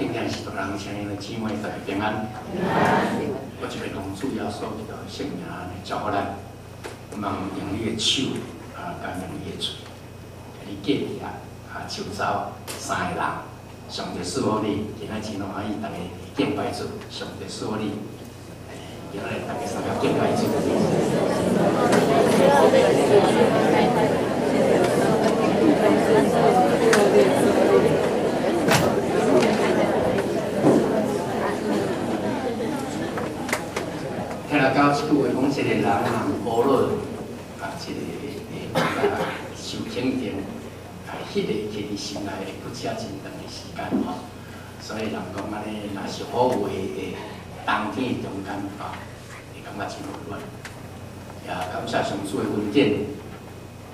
敬天是大人，請恁姊妹大家平安。我這邊奉主耶穌基督的聖名來祝福咱，我們用你的手啊，佮用你的喙，你隔壁啊，周遭三個人，上帝賜福你，今仔真歡喜，大家敬拜主，上帝賜福你，今仔大家三個敬拜主。聽來到這句話講，這個人啊，保羅啊，這個受肯定，啊，彼個佇佇心內會閣遮真長的時間吼，所以人講按呢，若是好話的冬天中間吼，會感覺真溫暖。也感謝上主的恩典，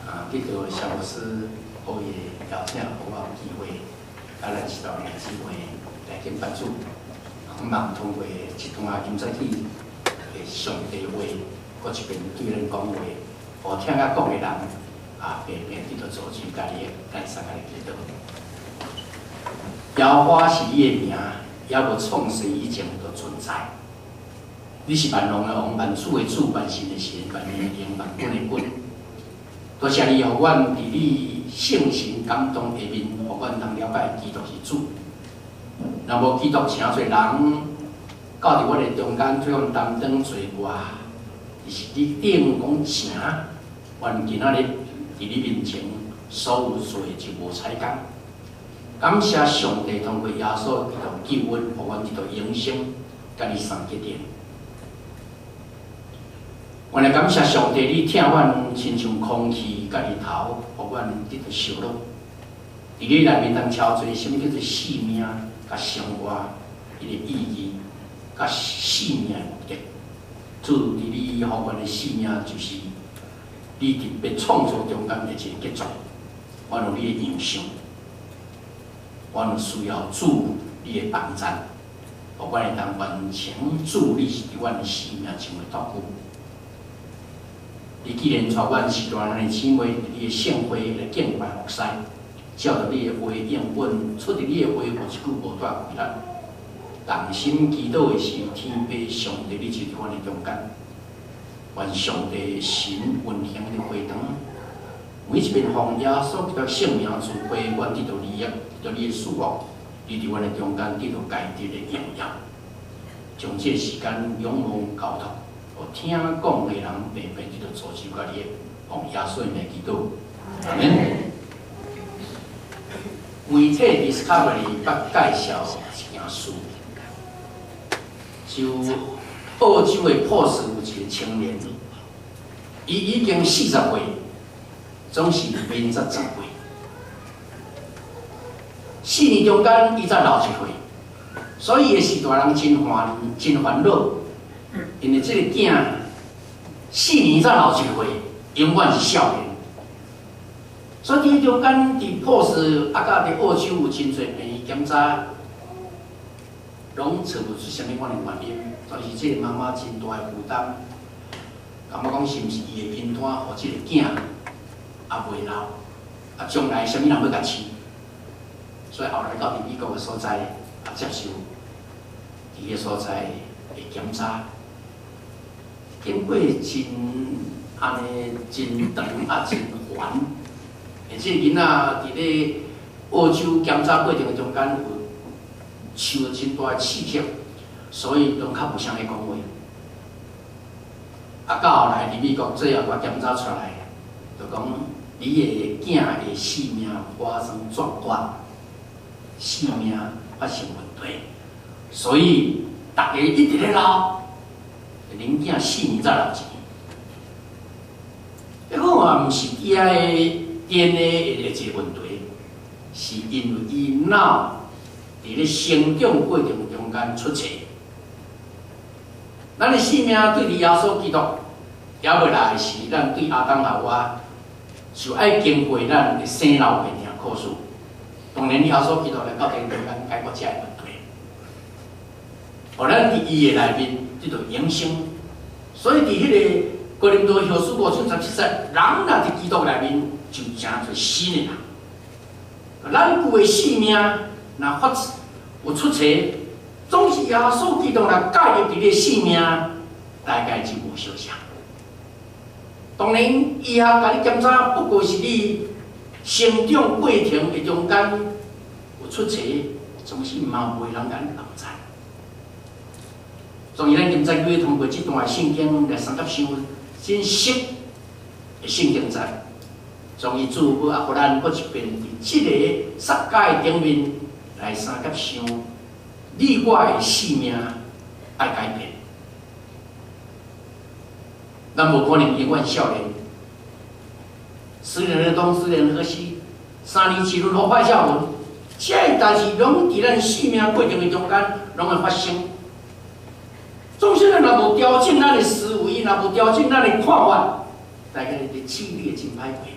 啊，得到蕭牧師予伊的邀請，予我有機會，佮咱一道來姊妹來敬拜主，希望通過這段啊，今早起的上帝話，閣一遍對咱講話，予聽我講的人啊，平平得著造就家己的，咱三個來祈禱。耶和華是你的名，猶無創世以前就存在。你是萬王的王，萬主的主，萬神的神，萬靈的靈，萬軍的軍。多謝你，予阮佇你聖神感動下面，予阮通了解基督是主。若無基督，誠濟人到佇阮的中間，替阮擔當罪過。是你頂講成，阮今仔日佇你面前所有做的就無彩工。感謝上帝通過耶穌基督救阮，予阮得到永生，佮你相結連。阮來感謝上帝，你疼阮親像空氣佮日頭，予阮得著燒熱。佇你內面通超濟，啥物叫做生命佮生活，彼個意義佮生命的目的。主佇你予阮的生命，就是你佇欲創造中間的一個傑作。阮有你的樣式，阮有需要主你的幫贊，予阮會當完成主你是佇阮的生命上的託付。你既然帶阮是大人的姊妹，佇你的聖會來敬拜服侍，照著你的話應允，出佇你的話，無一句無帶虧力。同心祈禱的時，天父上帝，你就佇阮的中間。願上帝神運行佇會堂，每一遍奉耶穌基督聖名聚會，阮得到利益，得到你的祝福，你佇阮的中間得到家己的榮耀。將這個時間仰望交託，予聽講的人平平得到造就佮利益，奉耶穌的名祈禱，阿們。媒體 Discovery 捌介紹一件事，就澳洲的珀斯有一個青年，伊已經40歲，總是面才10歲。4年中間，伊才老一歲，所以伊是大人真煩真煩惱，因為這個囝四年才老一歲，永遠是少年。所以佇中間，佇珀斯啊，佮佇澳洲有真濟病院檢查，攏揣無出啥物款的原因，但是這個媽媽真大的負擔，感覺講是毋是伊的孕胎予這個囝也袂老，啊，將來啥物人欲共飼？所以後來到佇美國的所在，啊，接受佇个所在的檢查，經過真按呢真長啊真煩，而這個囡仔佇咧澳洲檢查過程的中間有受真大的刺激，所以攏較無啥咧講話。啊，到後來佇美國最後我檢查出來，就講你的囝的生命發生轉換，生命發生問題，所以逐家一直咧老，恁囝4年才老一年。這個嘛毋是伊的 DNA 的一個問題，是因為伊腦佇咧成長過程中間出錯。咱的生命對佇耶穌基督猶未來時，咱對亞當夏娃就愛經過咱的生老病疼苦死。當然，耶穌基督來到天中間解決這个問題，予咱佇伊的內面得到永生。所以佇彼個哥林多後書5章17節，人若佇基督內面就成做新的人。咱舊的生命若發有出錯，總是耶穌基督若介入佇你的生命，大概就無相像。當然，醫學共你檢查，不過是你成長過程的中間有出錯，總是嘛袂人共你幫贊。所以，咱今早會通過這段聖經來相佮想真實的聖經節。終於主閣予咱閣一遍佇這个撒該頂面來相佮想，你我的生命愛改變。咱無可能永遠少年，10年河東，10年河西，3年一輪予歹笑文，這个代誌攏佇咱生命過程的中間攏會發生。總是咱若無調整咱的思維，若無調整咱的看法，大概日子你會真歹過。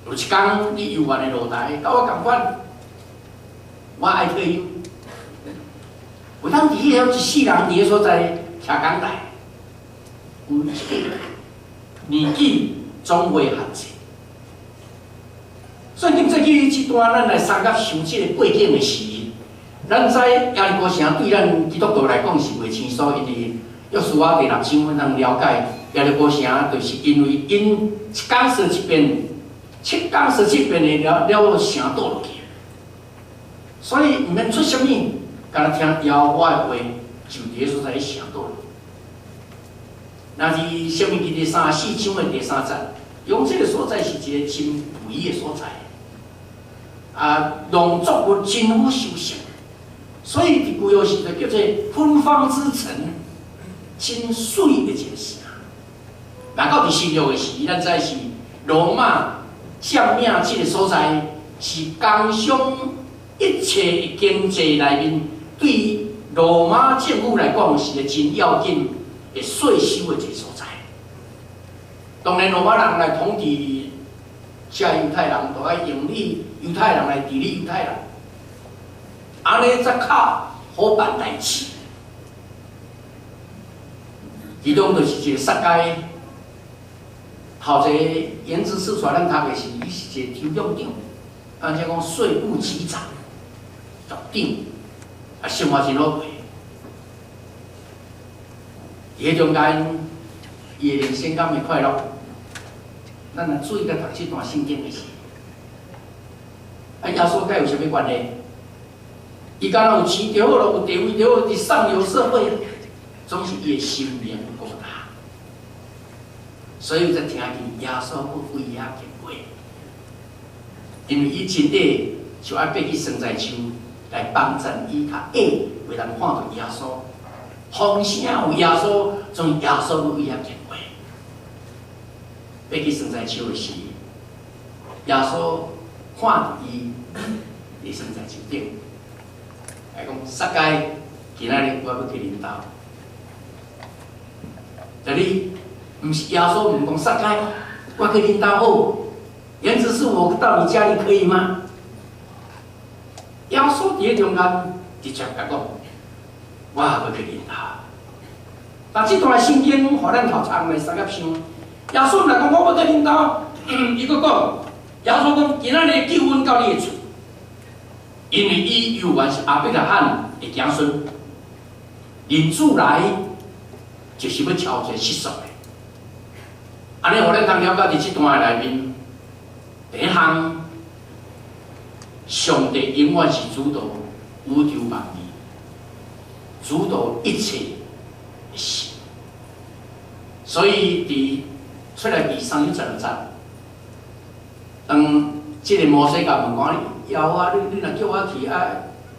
有一工你猶原的露台，佮我仝款，我愛退休。有當佇彼個一世人佇个所在徛講台，有一個年紀總會限制。所以，今這去這段，咱來相佮想這個背景的時，咱知耶利哥城對咱基督徒來講是袂生疏，因為約書亞第六章，咱了解耶利哥城就是因為𪜶一工說一遍，7工說7遍的了了城倒落去，所以毋免出啥物，干焦聽耶和華的話，就佇个所在城倒落。若是申命記第34章的第三節，用這个所在是一個真肥的所在，啊，農作物真好收成，所以佇舊約時代叫做芬芳之城，真媠的一個城。若到佇新約的時，咱知是羅馬佔領這個所在，是工商一切的經濟內面，對羅馬政府來講是個真要緊的稅收的一個所在。當然，羅馬人來統治這猶太人，都愛用你猶太人來治理猶太人，按呢才較好辦代誌。其中就是一個撒該，頭一个言辭釋出來，咱讀的是，伊是一個抽獎長，按怎講稅務局長、局長，啊，生活真好過。佇彼中間，伊的人生敢會快樂？咱若注意共讀這段聖經的時，啊，耶穌佮有啥物關係？伊敢若有錢就好囉，有地位就好，佇上流社會，總是伊的心靈孤單。所以才聽見耶穌欲為遐經過，因為伊真底就愛爬去桑棑樹來幫贊伊較晚袂當看著耶穌，風聲有耶穌，總耶穌欲為遐經過。爬去桑棑樹的時，耶穌看著伊佇桑棑樹頂，來講撒該，今仔日我欲去恁兜。這裡毋是耶穌毋講撒該，我去恁兜好，原則是我到你家裡可以嗎？耶穌佇咧中間直接共講，我欲去恁兜。但這段聖經予咱頭顳來相佮想，耶穌若講我欲去恁兜，伊閣講，耶穌講今仔日救恩到你的厝，因為伊猶原是亞伯拉罕的子孫，人子來就是欲召一個失喪的。按呢，予咱通了解佇這段的內面，第一項，上帝永遠是主導宇宙萬物，主導一切的事。所以佇出埃及3章16節，當這个摩西共問講：耶和華，你若叫我去啊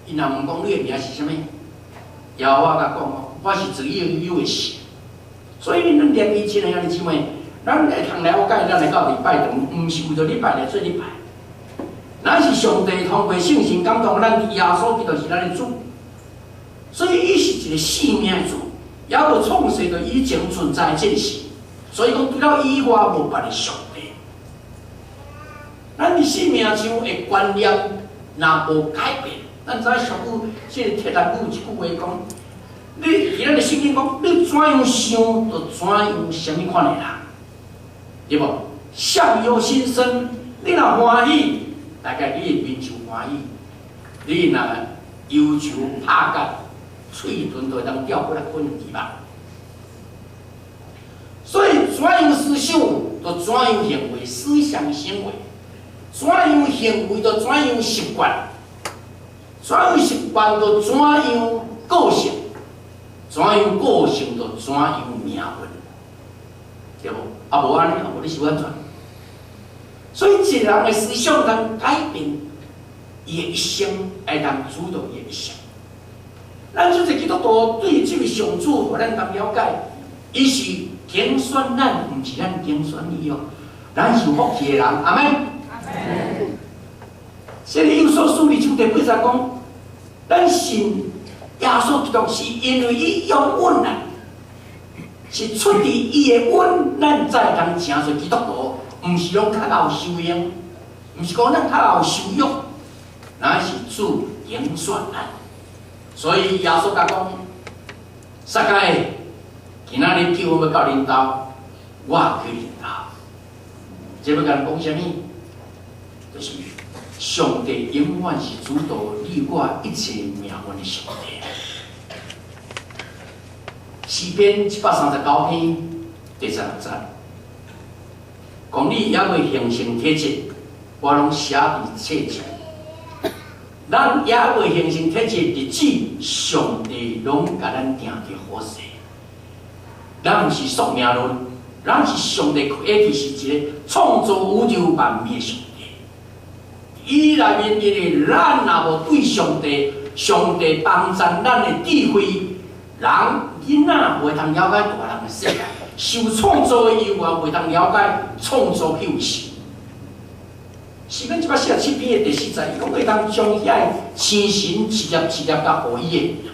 ，𪜶若問講你的名是啥物？耶和華共講：我是自有有的神。所以咱連伊親愛兄弟姊妹，咱會通了解，咱來到禮拜堂，毋是為著禮拜來做禮拜，咱是上帝通過聖神感動咱，耶穌基督是咱的主，所以伊是一個生命的主，也無創世就以前存在這個神，所以講除了伊以外無別的上帝。咱的生命上的觀念若無改變，咱知影上古這个鐵達有一句話講：你佇咱的聖經講，你怎樣想，就怎樣啥物款的人，對無？相由心生，你若歡喜，大概你的面就歡喜；你若忧愁拍甲喙唇都會當掉過來滾豬肉。所以怎樣思想，就怎樣行為，思想行為；怎樣行為，就怎樣習慣；怎樣習慣，就怎樣個性；怎樣個性，就怎樣命運，對無？啊，無按呢，啊無你是按怎？所以一個人的思想通改變伊的一生，會當主導伊的一生。咱這個基督徒對這位上主，予咱通了解，伊是揀選咱，毋是咱揀選伊哦。咱是有福氣的人，阿們。這個以弗所書二章第八節講，咱信耶穌基督是因為伊應允咱，是出佇伊的允，咱才會通成做基督徒，毋是講較有修養，毋是講咱較有修養，乃是主揀選咱。所以耶穌共講，撒該，今仔日救恩欲到恁兜，我去恁兜。這欲共人講啥物？就是上帝永遠是主導你我一切命運的上帝。詩篇139篇第16節，講你猶未形成體質，我攏寫佇冊上。咱猶未形成體質，日子上帝攏共咱定佇好勢。咱毋是宿命論，咱是上帝開始是一個創造宇宙萬物的上帝。伊內面因為咱若無對上帝，上帝幫贊咱的智慧，人囡仔袂通了解大人的世界，受創造的猶原袂通了解創造彼位神。詩篇147篇的第4節，伊講會當將遐个星辰一粒一粒共予伊的。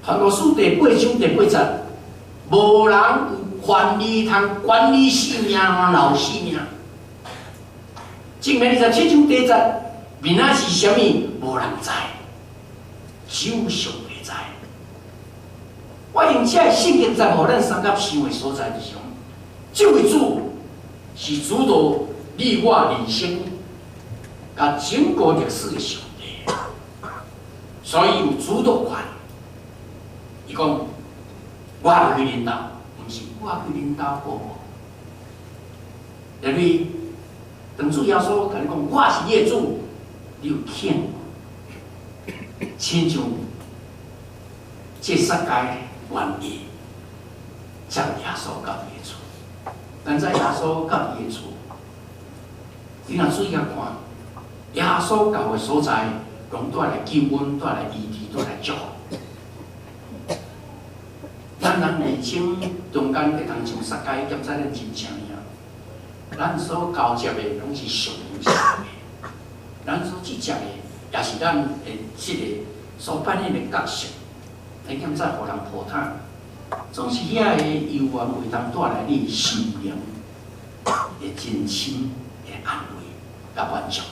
傳道書第八章第八節，無人有權利通管理性命、留性命。箴言27章第一節，明仔是啥物？無人知，只有上帝知。我用這个聖經節，予咱三甲想的所在，就是講，這位主是主導你我人生、佮整個歷史的上帝，所以有主導權。伊講，我去恁兜，毋是我去恁兜過無。因為當主耶穌共你講，我是你的主，你有肯無？親像這撒該願意接耶穌到伊的厝，但在耶穌到伊的厝，你若注意共看，耶穌到的所在，攏帶來救恩，帶來醫治，帶來祝福。咱人年輕中間會通像撒該檢查咱真正爾，咱所交接的攏是屬靈性的，咱所接觸的也是咱的這個所扮演的角色，來檢查予人抱疼，總是遐個猶原會當帶來你心靈的真深的安慰佮滿足。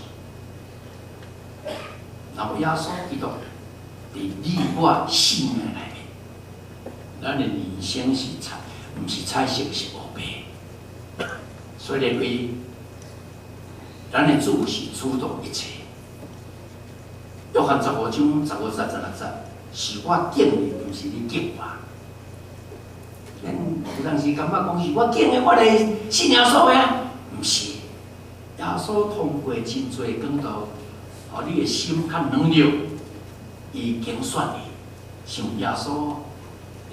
若無耶穌基督佇你我生命內面，咱的人生是彩，毋是彩色，是烏白。所以認為，咱的主是主導一切。約翰15章15節16節，是我敬你，毋是你敬我。咱有當時感覺講是我敬的，我來信耶穌的啊，毋是。耶穌通過真濟講道，予你的心較軟弱，伊揀選你，像耶穌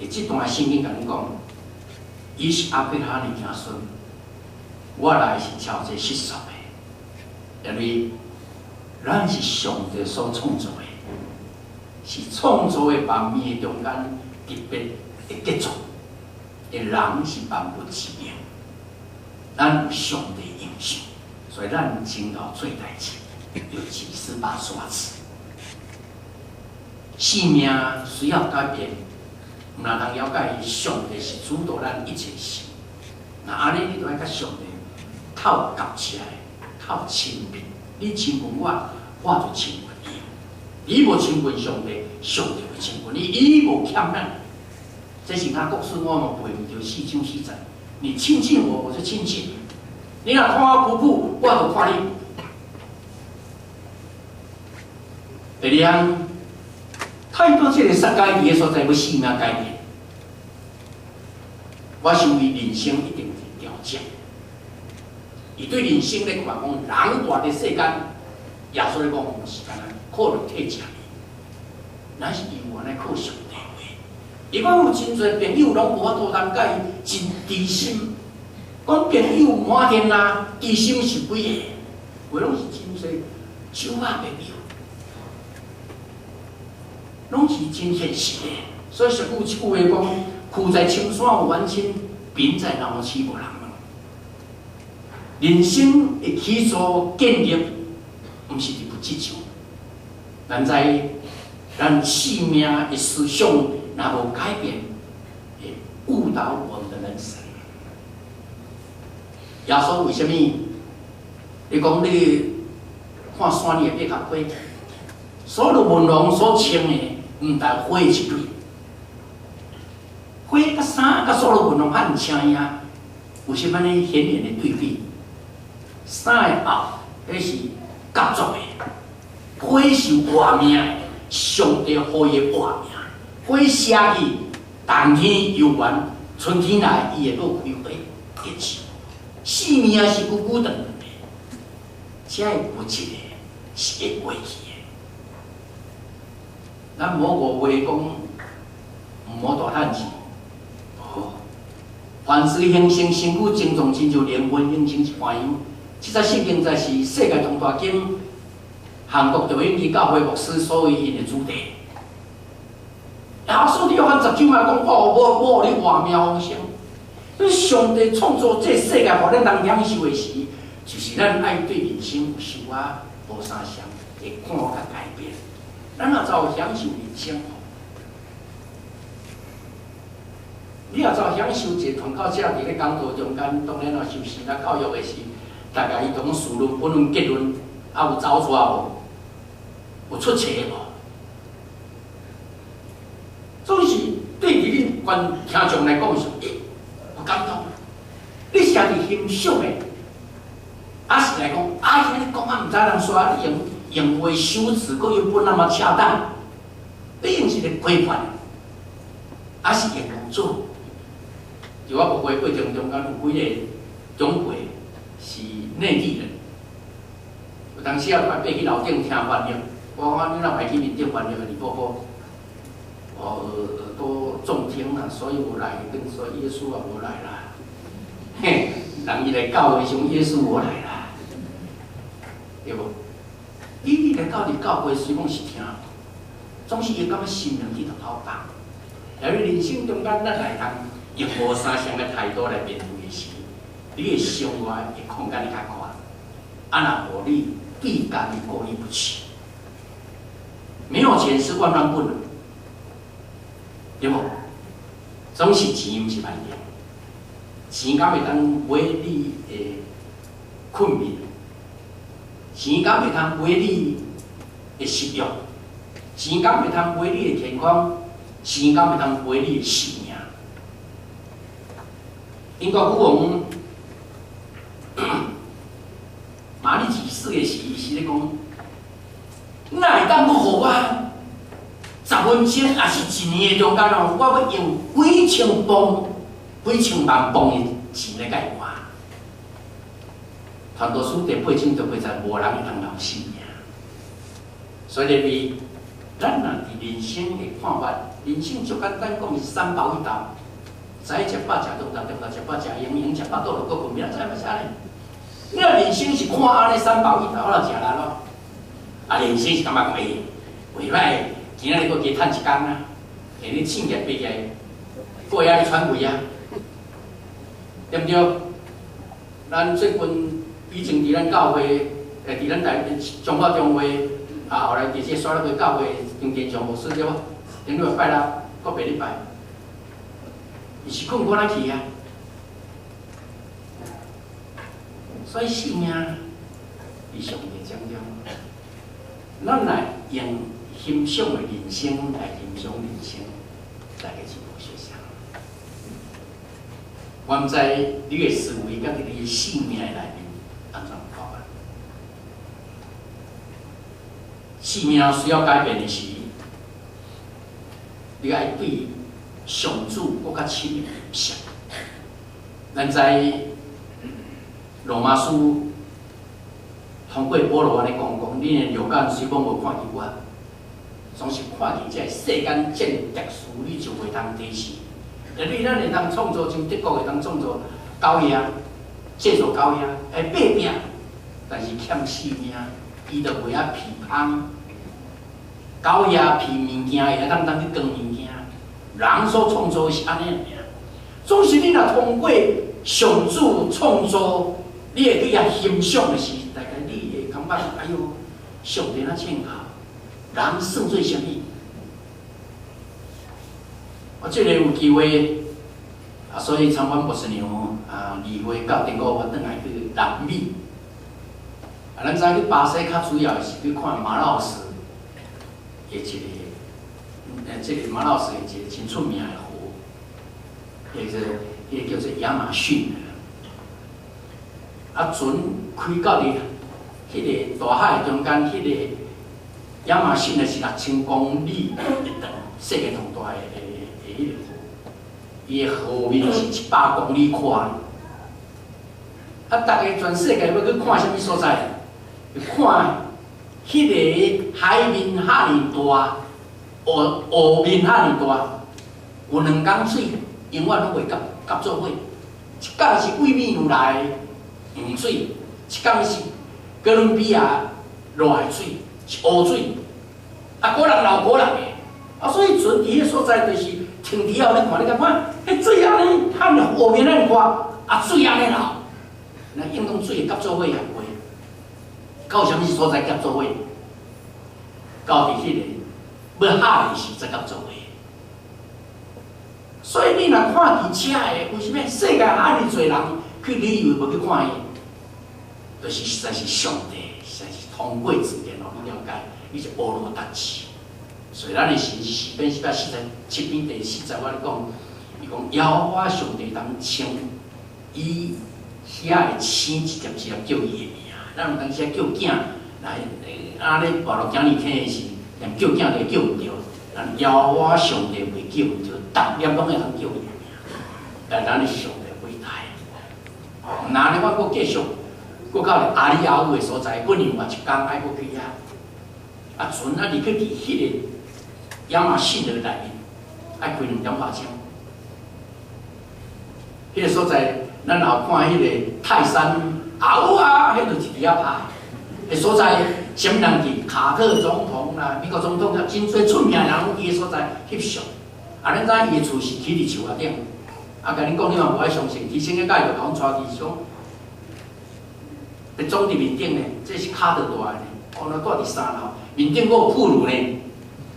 佇這段聖經共恁講，伊是亞伯拉罕的子孫，我來是超這世俗的，因為咱是上帝所創造的，是創造的萬物的中間特別的傑作。的人是萬物之靈，咱有上帝形象，所以咱真𠢕做代誌，有幾十把刷子。生命需要改變，毋若通了解上帝是主導咱一切事。若按呢，你就愛佮上帝較有合起來，較有親密。你親近我，我就親近你。你無親近上帝，上帝會親近你。伊無欠咱。這是雅各書我嘛背毋著4章4節。你親近我，我就親近你。你若看我噗噗，我就看你。第二項，太多這个撒該佇个所在欲性命改變。我想伊人生一定是調整。伊對人生咧看講，人活佇世間，耶穌咧講毋是干焦靠肉體食麵，乃是猶原愛靠上帝話。伊講有真濟朋友攏無法度通佮伊真知心，講朋友滿天下，知心是幾个？有攏是真濟酒仔朋友，攏是真現實的。所以俗語這句話講：窮在深山有遠親，貧在鬧市無人問。人生的起初建立，毋是佇物質上。咱知咱生命的思想若無改變，會誤導我們的人生。耶穌為啥物？你講你看山裡的百合花，所羅門王所穿的，毋但花一蕊，花佮衫佮所羅門王較毋請影，有啥物呢顯然的對比？衫的後，彼是甲做的，花是活命的，上帝予伊的活命。花謝去，冬天猶原，春天來，伊會閣開花結樹。生命是久久長長的，這个物質的是會過去的。咱莫誤會講，毋好大趁錢。無，凡事興盛，身軀精壯，親像靈魂興盛一般樣。這節聖經在是世界通大經，韓國長英教會牧師所為𪜶的主題。耶穌佇約翰十九嘛講：哦，我予你活命豐盛。上帝創造這世界，予咱人享受的時，就是咱愛對人生有小可無相仝的看法改變。咱若走享受人生，你若走享受一個傳教者佇咧講道中間，當然若受神啊教育的時，大概伊當議論、本論、結論，啊有走錯無？有出錯無？總是對佇恁觀聽眾來講是，咦，有感動。你是家己欣賞的，抑是來講，啊，遐你講啊，毋知人說啊，你用用話修辭，閣又不那麼恰當，你用一個規範，抑是用做？佇我牧會過程中間有幾个長輩是內地人，有當時啊，爬去樓頂聽翻譯，我講你若袂去面頂翻譯，李伯伯，我耳朵重聽啦，所以我來跟說耶穌啊，我來啦。嘿，人伊來教會時，耶穌我來啦，對無？伊來到佇教會雖講是聽，總是伊感覺心靈去頭頭放。而人生中間，咱來通用無相仝的態度來面對的時，你的生活會控甲你較寬。啊，若無你對家己過意不去，沒有錢是萬萬不能，對無？總是錢毋是萬能，錢敢會當買你的睏眠，錢敢會通買你的食欲，錢敢會通買你的健康，錢敢會通買你的性命。英國女王瑪麗二世的時，伊是咧講，哪會當閣予我10分鐘，抑是一年的中間哦，我欲用幾千磅、幾千萬磅的錢來共伊換。傳道書第八章就記載，無人會通留性命。所以咧，咱若佇人生的看法，人生足簡單講是三飽一晝，早起食飽，食中晝，中晝食飽，食閒閒食飽，倒落閣睏，明仔載欲啥呢？你若人生是看按呢三飽一晝，我就食力咯。啊，人生是感覺講，欸，袂歹，今仔日閣加趁一工啊！欸，你醒起來爬起來，閣會曉咧喘氣啊，對毋對？咱最近以前佇咱教會，欸，佇咱台中華中會，啊，後來佇這刷落去教會張建祥牧師對無？頂禮拜拜六，閣別禮拜，伊是睏過來去啊。所以性命佇上帝掌中，咱來用欣賞的人生來欣賞人生，大家是無相像。我毋知你的思維佮佇你的性命內面按怎看法。生命需要改變的是，你愛對上主閣較深的認識。咱知羅馬書通過保羅按呢講講，恁的肉眼雖罔無看見我，總是看見這个世間戰敵事，你就袂通提示。例如咱會當創造，像德國會當創造狗仔，製造狗仔會爬壁，但是欠性命，伊就袂曉鼻芳。狗仔鼻物件會當當去扛物件，人所創造的是按呢爾。總是你若通過上主創造，你會去遐欣賞的是，大概你會感覺，哎喲，上帝若真好，人算做啥物？我這个有機會，啊，所以參觀牧師娘啊，2月到頂個月轉來去南美。啊，咱知去巴西較主要的是去看馬瑙斯的一個，這個馬瑙斯的一個真出名的河，彼個叫做亞馬遜。啊，船開到佇彼個大海中間，彼個亞馬遜的是6000公里的長，世界上大的彼個河，伊的河面是700公里寬。啊，逐家全世界欲去看啥物所在？看彼個海面遐爾大，湖湖面遐爾大，有兩江水永遠攏袂夾做伙。一江是對秘魯來的黃水，一江是哥倫比亞落來的水，是烏水。啊，各人流各人的，啊，所以船佇彼个所在就是停佇遐，你看，你共看，彼水按呢，遐湖面按呢寬，啊，水按呢流，那應當水會夾做伙也袂。到啥物所在夾做伙？到佇彼个欲下的時才夾做伙。所以你若看佇遮的，為啥物世界遐爾濟人去旅遊無去看伊？就是實在是上帝，實在是通過自然予你了解，伊是烏羅達智。所以咱的神詩篇447篇第四節，我咧講，伊講耶和華上帝當稱伊遐的星一粒一粒叫伊的名。咱有當時叫囝來，啊咧跋落囝兒聽的時，連叫囝都叫毋著。咱耶和華上帝袂叫毋著，逐粒攏會通叫伊的名。但咱的上帝偉大。若呢，我閣繼續，閣到阿里亞烏的所在，閣另外一工愛閣去遐。啊，船啊入去佇彼個亞馬遜的內面，愛開2點外鐘。彼個所在，咱若有看彼個泰山。啊有啊，彼就是佇遐拍。彼所在，啥物人去？卡特總統啦，美國總統啊，真濟出名人攏去彼所在翕相。啊，恁知伊的厝是起佇樹仔頂。啊，共恁講，你嘛無愛相信。其實個佮伊就共阮帶去講，彼裝佇面頂呢，這是卡特蹛的呢。哦，那蹛佇3樓，面頂閣有鋪路呢，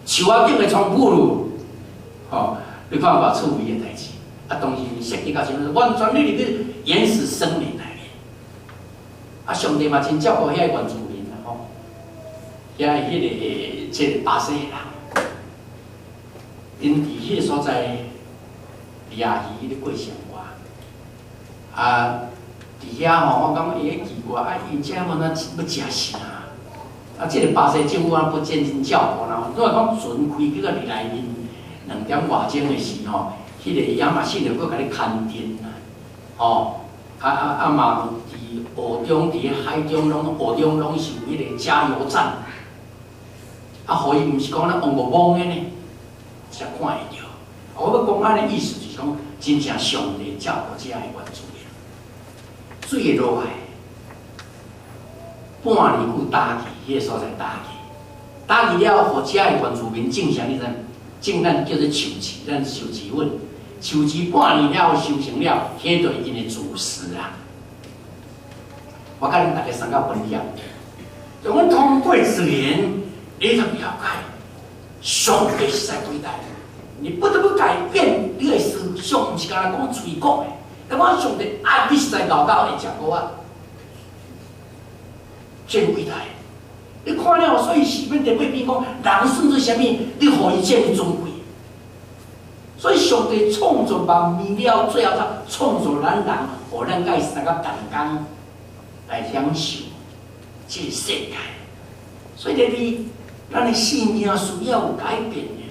樹仔頂的床鋪路，吼，你看偌趣味的代誌。啊，當時設計到啥物，完全你入去原始森林內面。啊，上帝嘛真照顧遐個原住民啦吼，遐彼個這個巴西人，𪜶佇彼個所在掠魚咧過生活。啊，佇遐吼，我感覺會奇怪，啊，𪜶遮欲按怎欲食啥？啊，這個巴西政府啊不真真照顧啦。如果講船開去到佇內面2點外鐘的時吼，彼個亞馬遜就閣共你牽電啦，吼。啊啊啊嘛，佇湖中，佇海中，攏湖中攏是有彼個加油站。啊，予伊毋是講咱王國摸的呢，才看會著。我欲講按呢意思就是講，真正上帝照顧遮个原住民。水會落來，半年久乾去，彼個所在乾去，乾去了，予遮个原住民種啥？你知？種咱叫做樹臍，咱樹臍粉。樹臍半年了收成了，彼就是𪜶的主食啊。我共恁大家三個分享，就阮通過自然，你通了解上帝實在偉大。你不得不改變你的思想，毋是干焦講喙講的。但我上帝愛你實在𠢕到會食糊仔，真偉大。你看了，所以詩篇第八篇講，人算做啥物？你予伊這麼尊貴。所以上帝創造萬物了，最後才創造咱人，予咱共伊相佮同工來享受這個世界。所以咧，你咱的生命需要有改變的，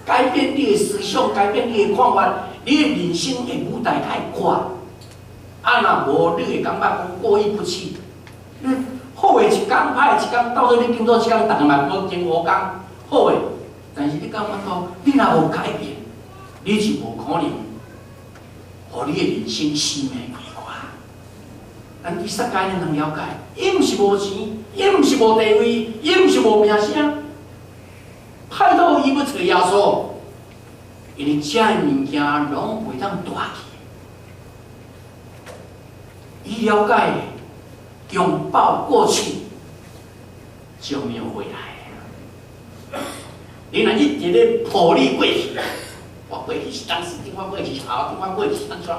改變你的思想，改變你的看法，你的人生的舞台較闊。啊，若無你會感覺講過意不去。你好的一工，歹的一工，到底你經過一工，逐个嘛無經無工，好的。但是你感覺到，你若無改變，你就無可能，予你的人生生命開闊。咱佇撒該咱能了解，伊毋是無錢，伊毋是無地位，伊毋是無名聲，派到伊欲揣耶穌，因為遮的物件攏袂當帶去。伊了解，擁抱過去就沒有未來。你若一直咧抱你過去，我過去是當時，我過去是後，我過去是按怎？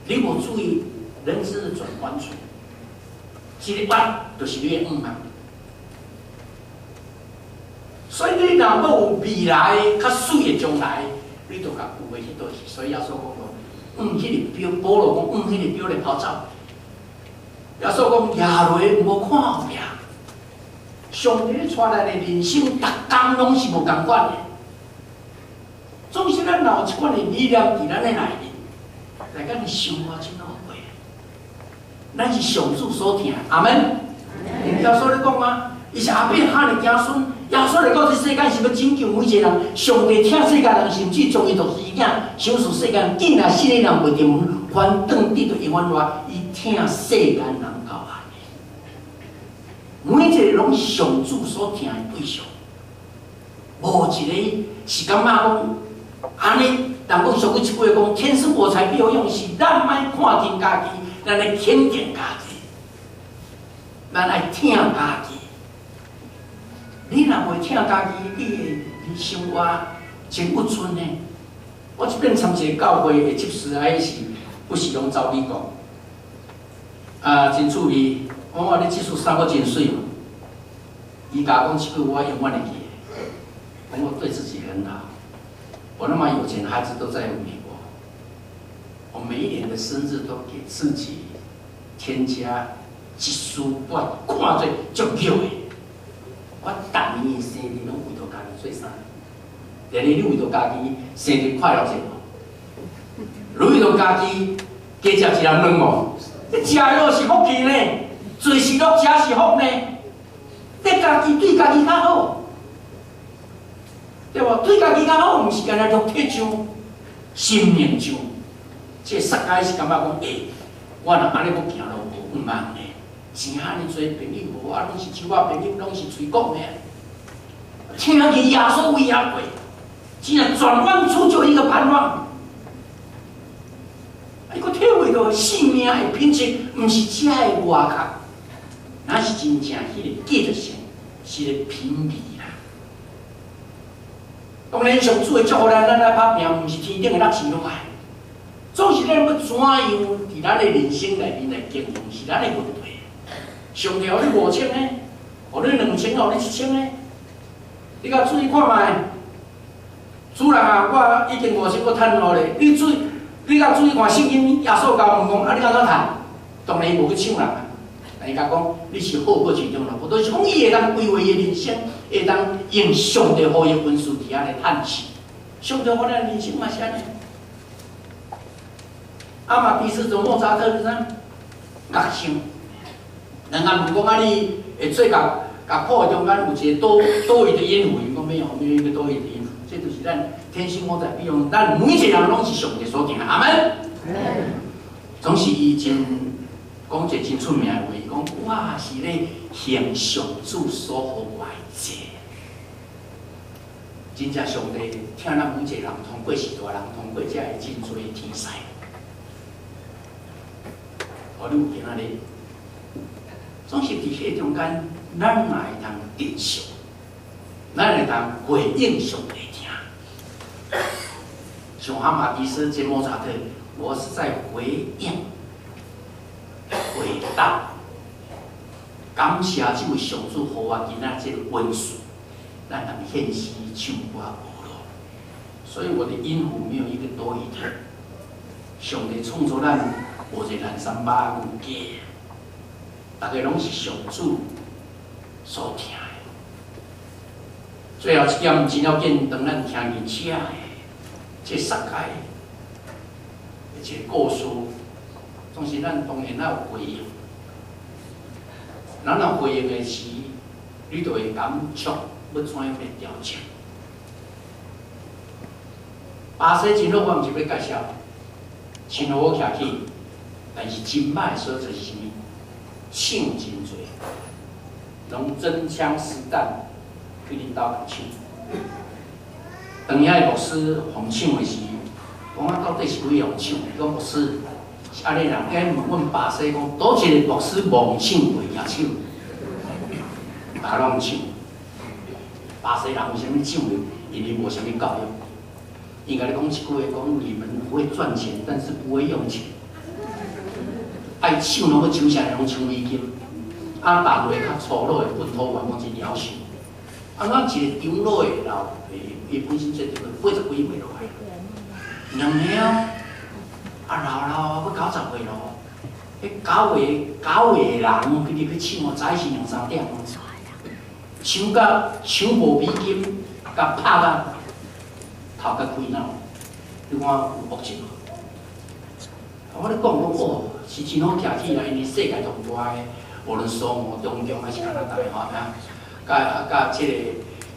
你無注意人生的轉彎處，一個彎就是你的向望。所以你若欲有未來較媠的將來，你就共舊的彼倒去。所以耶穌講過，往彼个標，保羅講往彼个標咧跑走。耶穌講，耶落無看後壁，上帝咧帶咱的人生，逐工攏是無仝款的。總是咱若有這款的理念佇咱的內面，來咱的生活真好過。咱是上主所疼，阿門。耶穌咧講啊，伊是亞伯拉罕的子孫。耶穌來到這世間是欲拯救每一個人。上帝疼世間人，甚至將伊獨生子賞賜世間，見若信的人袂沉淪，反轉得著永遠活。伊疼世間人到按呢，每一個攏是上主所疼的對象，無一個是感覺講按呢。人講俗語一句話講，天生我材必有用，是咱莫看輕家己，咱來肯定家己，咱愛疼家己。你若袂疼家己，你會生活真鬱卒呢。我這擺參一個教會的執事，啊，彼是不是攏走美國？啊，真趣味。我講你這束衫閣真媠。伊共我講這句我永遠會記得。講我對自己很好，我那麼有錢，孩子都在美國。我每一年的生日都給自己添加一束我看做足叫的。我逐年的生日攏為著家己做衫，第二你為著家己生日快樂者無？你為著家己加食一粒卵無？你食的是福氣呢，做是樂，食是福呢。你家己對家己較好，對無？對家己較好，毋是干焦肉體上、心靈上。這撒該是感覺講，欸，我若按呢欲行路無向望呢？錢按呢濟，朋友無啊，攏是手仔朋友，攏是喙講的。聽見耶穌為遐過，只若轉彎處就一個盼望。伊閣體會到生命的品質，毋是遮的外殼，那是真正彼個價值性，是個品味啦。當然，上主會祝福咱，咱來拍拚，毋是天頂的落錢落來。總是咱欲怎樣佇咱的人生內面來經營，是咱的問題。上帝予你5000呢，予你2000，予你1000呢？你共注意看覓，主人啊，我已經5000閣趁落咧。你注意，你共注意看聖經，耶穌共問講，啊，你按怎趁？當然伊無去搶人啊，但伊共講，你是好過市場啦，無就是講伊會當規劃伊的人生，會當用上帝予伊的恩賜佇遐來趁錢。上帝予咱人生嘛是按呢。阿馬迪斯做莫扎特，你知？樂聖。人家問講啊，你會做樂樂譜中間有一個多多餘的音符，伊講沒有，沒有一個多餘的音符。這就是咱天生我材必有用，咱每一個人攏是上帝所疼，阿門。總是伊真講一個真出名的話，伊講我是咧行上主所予我的債。真正上帝疼咱每一個人，通過時代人，通過遮个真濟天使。予你有今仔日，總是佇彼個中間，咱嘛會當得勝，咱會當回應上帝疼。像哈馬迪斯、這莫扎特，我是在回應、回答，感謝這位上主予我今仔這個恩賜，咱通獻詩唱歌學咯。所以我的音符沒有一個多餘的。上帝創造咱，無一個人三百有假，逐个攏是上主所疼的。最後一點真要緊，當咱聽見這的這撒該的一個故事，總是咱當然愛有回應。咱若回應的時，你就會感觸欲怎樣來調整。巴西真好，我毋是欲介紹，真好徛起，但是真歹的所在是啥物？搶真濟，攏真槍實彈去恁兜共搶。當遐個牧師予搶的時，講啊到底是幾個予搶？伊講牧師是按呢啦，伊問阮巴西講，佗一個牧師無搶過舉手，大家攏搶。巴西人為啥物搶呢？因為無啥物教育。伊共你講一句話，講你們會賺錢，但是不會用錢。愛搶攏欲搶啥？攏搶美金。啊，大陸的較粗魯的本土員講真夭壽。啊，咱一個長老的老，伊本身做這個80幾歲落來，兩個哦，啊老老欲90歲咯。彼九個人去入去搶哦，早起是兩三點，搶甲搶無美金，共拍甲頭殼開腦，你看有惡質無？我咧講講哦，是真好徛起來，因為世界上大的，無論蘇俄、中共還是加拿大吼啊，佮佮這个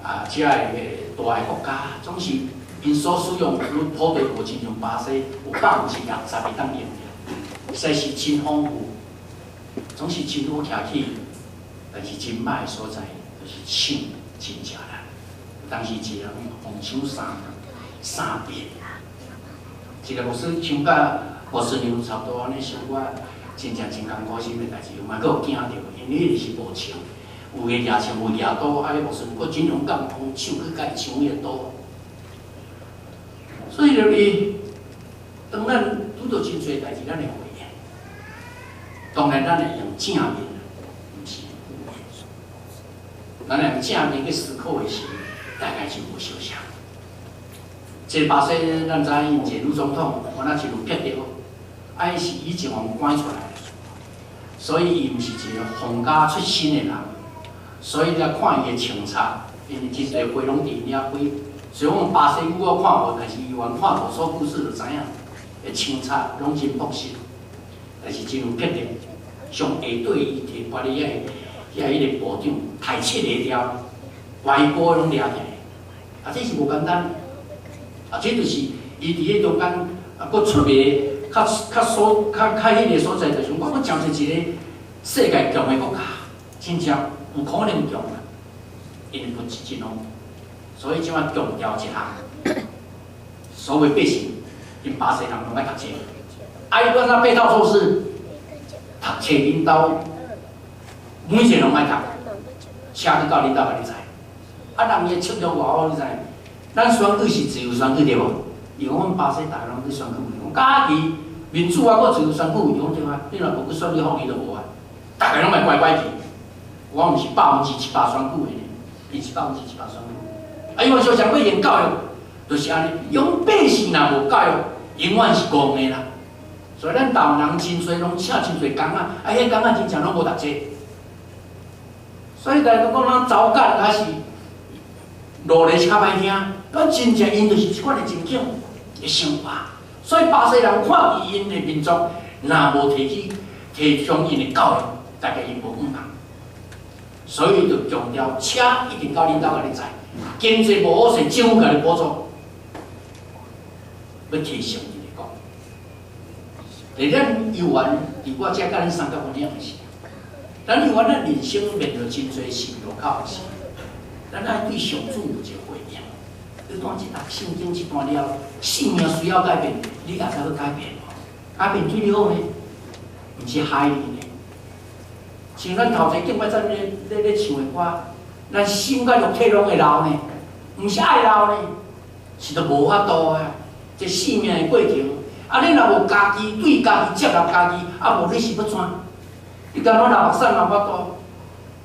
啊，這个大的國家，總是𪜶所使用土地無親像巴西有60%會當用著，實在是真豐富，總是真好徛起，但是真歹的所在就是搶真正難，當時一個人予搶三遍，一個牧師搶甲牧師娘差不多按呢，小可真正真艱苦心的代誌，嘛閣有驚著，因為彼個是無槍，有的舉槍，有舉刀，啊，彼牧師閣真勇敢，用手去共伊搶彼個刀。所以就是當咱拄著真濟代誌，咱會回應。當然，咱會用正面，毋是負面。咱用正面去思考的時，大概就無相像。這個巴西，咱知影𪜶一個女總統，原來一路騙著，啊，伊是以前予趕出來，所以伊毋是一個皇家出身的人，所以來看伊的穿插，因為真濟花攏佇𪜶遐開。雖然講巴西語我看無，但是伊原看圖說故事就知影，會穿插攏真樸實，但是真有魄力。上下底伊提拔的遐彼個部長，刣七个了，外國攏掠起來，啊，這是無簡單。啊，這就是伊佇彼中間啊，閣出名較較所較較彼个所在，就是講我講是一個世界強的國家，真正有可能強啊，因為物質真豐富，所以這擺強調一項，所謂百姓，𪜶巴西人攏愛讀冊，啊，伊講啥配套措施，讀冊恁兜每一個攏愛讀，車去到恁兜共你載，啊，人伊的策略偌好，你知？咱選舉是自由選舉對無？伊講阮巴西逐个攏去選舉，講家己民主啊，閣自由選舉，伊講對啊，你若無去選，你放伊就無啊。逐个攏愛乖乖去。我毋是700%選舉的呢，伊是700%選舉。啊，伊話說啥欲用教育，就是按呢，用百姓若無教育，永遠是戇的啦。所以咱台灣人真濟攏請真濟工仔，啊，彼工仔真正攏無讀冊。所以大家講咱走簡還是路咧是較歹聽，咱真正𪜶就是這款的情景的生活。所以巴西人看佇𪜶的民族，若無提起提倡𪜶的教育，大概𪜶無向望。所以就強調車一定到恁兜共你載，經濟無好勢，政府共你補助，欲提升伊來講。佇咱猶原佇我遮佮恁相共分享的是，咱猶原咱人生面對真濟十字路口的時，咱愛對上主有一個回應。你當這讀聖經這段了，性命需要改變，你也知欲改變無？改變對你好呢，毋是害你呢。像咱頭前敬拜讚咧唱的歌，咱心佮肉體攏會老呢，毋是愛老呢，是都無法度啊。這生命的過程，啊，你若無家己對家己接納家己，啊，無你是欲怎？你感覺流目屎嘛無法度，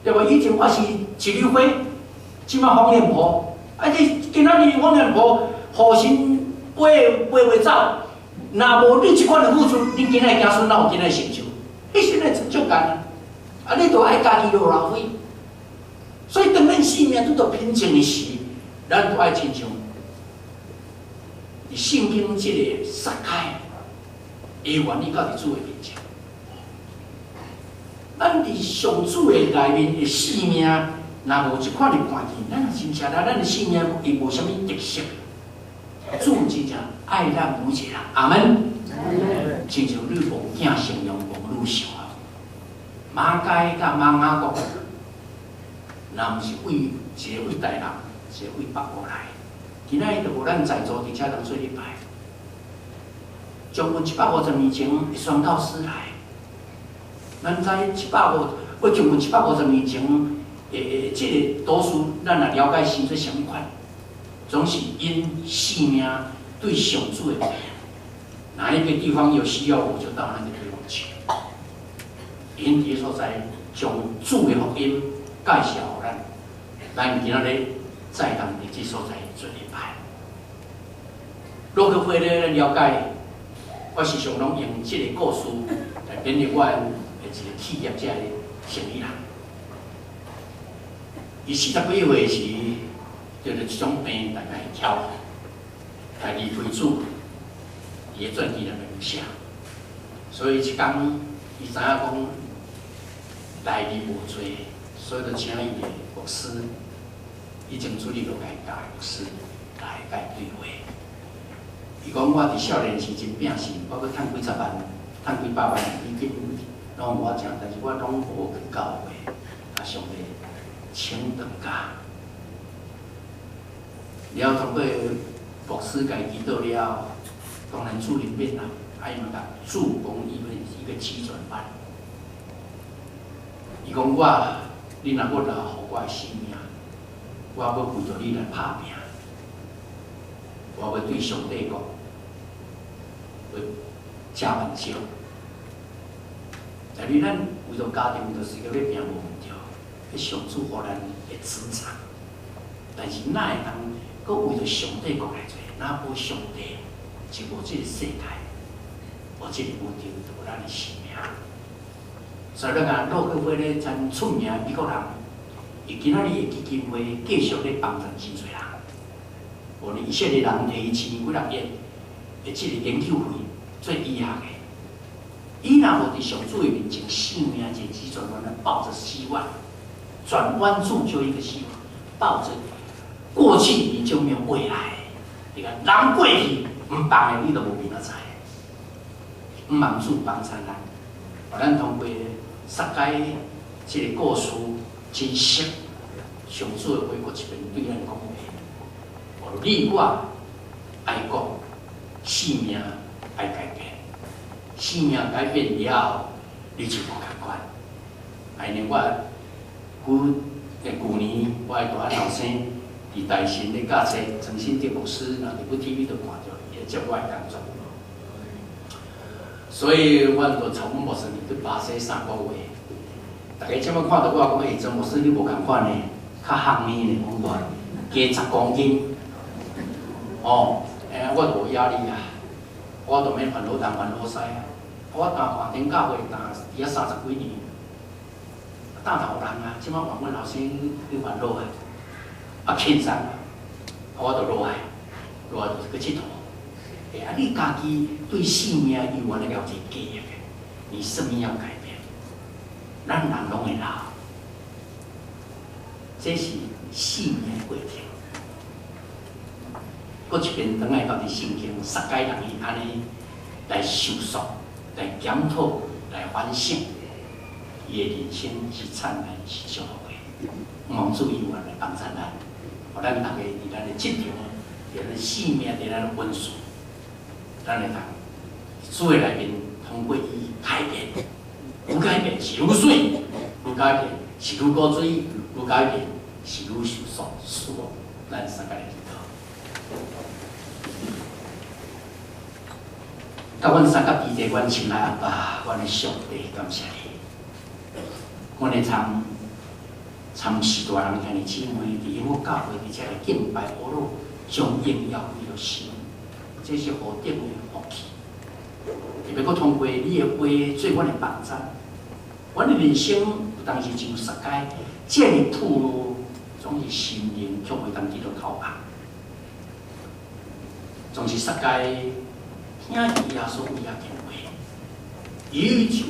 對無？以前我是一縷花，這擺黃臉婆，啊，你今仔日黃臉婆予神飛飛袂走，若無你這款的付出，恁今仔的子孫哪有今仔的成就？彼時的成就感啊！啊，你著愛家己落樓梯，所以當咱生命拄著貧窮的時，咱都愛親像佇聖經這个撒該的原理，到佇主的面前。咱佇上主的內面的生命，若無這款的關係，咱若真正咱的生命伊無啥物特色。主真正愛咱每一个人，阿門。親像你無囝形容無女相啊，馬該佮瑪雅各，若毋是為一个為台南，一个為北部來，今仔日就無咱在座佇遮通做禮拜。將近150年前，宣教師來，咱知一百五，我將近150年前，這个多數咱若了解是做啥物款，總是𪜶性命對上主的回應。哪一個地方有需要，我就到那個地方去。𪜶佇所在將主的福音介紹予咱，咱今仔日再當佇這所在做禮拜。洛克菲勒了解，我時常攏用這个故事來勉勵我的一個企業者的生意人。伊40幾歲時，得著這種病，大概會翹，來離開主，伊的傳記內面有寫。所以一工，伊知影講來日無濟，所以就請伊的牧師，以前主日落來教的牧師來共伊對話。伊講我佇少年時陣拼死，我欲趁幾十萬、趁幾百萬美金，攏予我食，但是我攏無去教會。啊，上帝請轉教。了通過牧師共伊祈禱了，當然主靈變啦，啊伊嘛共主講伊們一個急轉彎。伊講我，你若欲留予我的性命，我欲為著你來拍拚，我欲對上帝講，欲食萬少。但是咱為著家庭，為著事業欲拚無毋對，彼上主予咱的職場，但是哪會當閣為著上帝國來做？若無上帝，就無這个世界，無這个宇宙，就無咱的生命。所以咱看洛克菲勒真出名的美國人，伊今仔日的基金會繼續咧幫助真濟人。無論以色列人提伊1000幾若億的這个研究費做醫學的，伊若無佇上主的面前，生命一個急轉彎，抱著希望，轉彎處就一個希望，抱著過去你就沒有未來。你看，人過去毋放的，你就無明仔載。毋望主幫助咱，予咱通過撒該這个故事真實，上主的話閣一遍對咱講話。你我愛國，生命愛改變，生命改變了後，你就無仝款。按呢，我舊年我的大漢後生佇大新咧教冊，曾新德牧師，若佇 TV 都看著，伊會接我的工作。所以，阮就參阮牧師去巴西3個月。大家這擺看著我講，欸，曾牧師你無仝款呢，較夯呢呢，講我加10公斤。哦，欸，我就無壓力啊，我都免煩惱東煩惱西啊。我擔看頂教會擔佇遐30幾年，擔頭人啊，這擺換阮後生去煩惱啊，啊輕鬆啊，我就落來，落來就是去𨑨迌。欸，啊，你家己對生命猶原來有一個計劃的，你生命要改變，咱人攏會老，這是生命的過程。閣一遍轉來到佇聖經，撒該人伊按呢來思索、來檢討、來反省，伊的人生是燦爛、是祝福的。望主猶原來幫助咱，予咱逐家佇咱的職場、佇咱的生命、佇咱的恩賜，咱會當主的內面通過伊改變，愈改變是愈媠，愈改變是愈古錐，愈改變是愈受束束縛。咱三個來祈禱。佮阮三甲基地，阮親愛阿爸，阮的上帝，感謝你。阮會參參序大人兄弟姊妹佇永福教會佇遮來敬拜阿魯，將榮耀歸予神，這是何等的福氣！特別閣通過你的話做阮的幫贊，阮的人生有當時像撒該，這爾暴露，總是心靈卻袂當得到透暗。總是撒該聽見耶穌為遐講話，伊就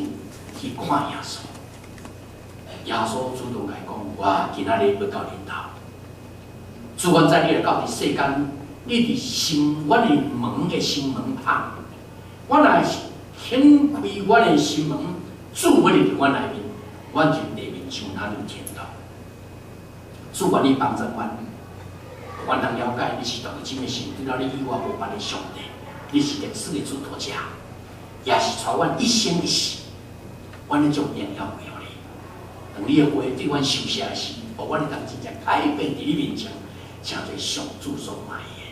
去看耶穌。耶穌主動共伊講：我今仔日欲到恁兜。主，阮知你來到佇世間，你佇心阮的門的心門旁，我若是肯開阮的心門，主欲入佇阮內面，阮就地面上哪有天堂。主，願你幫助阮，阮通了解你是獨一真的神，除了你以外無別的上帝，你是歷史的主導者，也是帶阮一生一世，阮咧將榮耀歸予你。當你的話對阮受寫的時，予阮會當真正改變佇你面前，成做上主所歡喜的。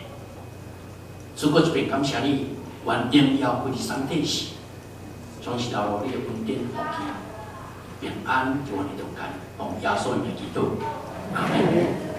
主，閣一遍感謝你，願榮耀歸佇上帝時，總是流露你的恩典福氣、平安佇阮的中間，奉耶穌的名祈禱，阿門。